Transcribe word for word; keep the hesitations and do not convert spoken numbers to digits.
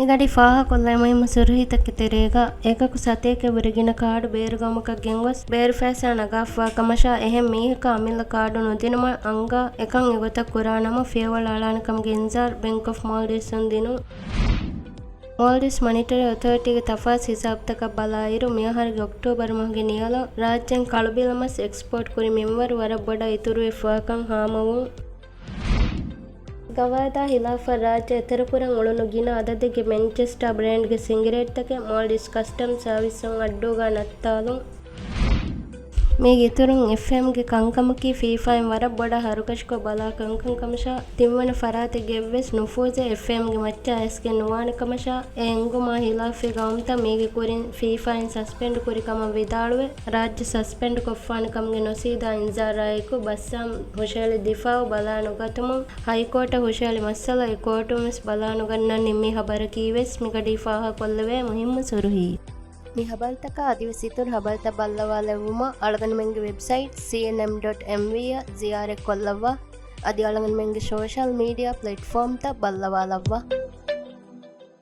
މިގަޑި ފާހަގަކޮށްލައި މުހިއްމު ސުރުހީތަކެއް ތެރޭގަ، އެކަކު ސަތޭކަ ވުރެ ގިނަ ކާޑު ބޭރުގައުމަކަށް ގެންގޮސް، ބޭރު ފައިސާ ނަގާފަވާ ކަމަށާ، އެހެން މީހަކަށް އަމިއްލަ ކާޑު ނުދިނުމަށް އަންގާ، އެކަން އެގޮތަށް ކުރާނަމަ ފިޔަވަޅު އަޅާނެ ކަމުގެ އިންޒާރު ބެންކް އޮފް މޯލްޑިވްސްއުން ދިނުން. މޯލްޑިވްސް މޮނިޓަރި އޮތޯރިޓީގެ ތަފާސް ހިސާބުތަކަށް ބަލާއިރު، މިއަހަރުގެ އޮކްޓޯބަރު މަހުގެ ނިޔަލަށް ރާއްޖޭން ކަޅުބިލަމަސް އެކްސްޕޯޓް ކުރި މިންވަރު ވަރަށް ބޮޑަށް އިތުރުވެފަވާކަން ހާމަވުން. ގަވާއިދާ ހިލާފަށް ރާއްޖެ އެތެރެކުރަން އުޅުނު ގިނަ އަދަދެއްގެ މެންޗެސްޓާ ބްރޭންޑްގެ ސިނގިރޭޓްތަކެއް މޯލްޑިވްސް ކަސްޓަމްސް ސާވިސްއުން އައްޑޫގަ ނައްތާލުން. މީގެ އިތުރުން އެފްއޭއެމްގެ ކަންކަމަކީ ފީފާއިން ވަރަށް ބޮޑަށް ހަރުކަށިކޮށް ބަލާ ކަންކަން ކަމަށާ، ތިންވަނަ ފަރާތެއްގެ އެއްވެސް ނުފޫޒެއް އެފްއޭއެމްގެ މައްޗަށް އައިސްގެން ނުވާނެ ކަމަށާ، އެ އެންގުމާ ހިލާފީ ގައުމުތައް މީގެ ކުރިން ފީފާއިން ސަސްޕެންޑް ކުރި ކަމަށް ވިދާޅުވެ، ރާއްޖެ ސަސްޕެންޑް ކޮށްފާނެ ކަމުގެ ނުސީދާ އިންޒާރާއެކު، ބައްސާމް ހުށަހެޅި ދިފާއު ބަލާނުގަތުމުން، ހައިކޯޓަށް ހުށަހެޅި މައްސަލަ އެ ކޯޓުން ވެސް ބަލާނުގަންނަނީ މި ހަބަރަކީ ވެސް މިގަޑީ ފާހަގަކޮށްލެވޭ މުހިއްމު ސުރުހީ. މި ހަބަރުތަކާ އަދިވެސް އިތުރު ހަބަރުތައް ބައްލަވާލެއްވުމަށް އަޅުގަނޑުމެންގެ ވެބްސައިޓް ސީއެންއެމް ޑޮޓް އެމްވީ އަށް ޒިޔާރަތް ކޮށްލައްވާ. އަދި އަޅުގަނޑުމެންގެ ސޯޝަލް މީޑިއާ ޕްލެޓްފޯމްތައް ބައްލަވާލައްވާ.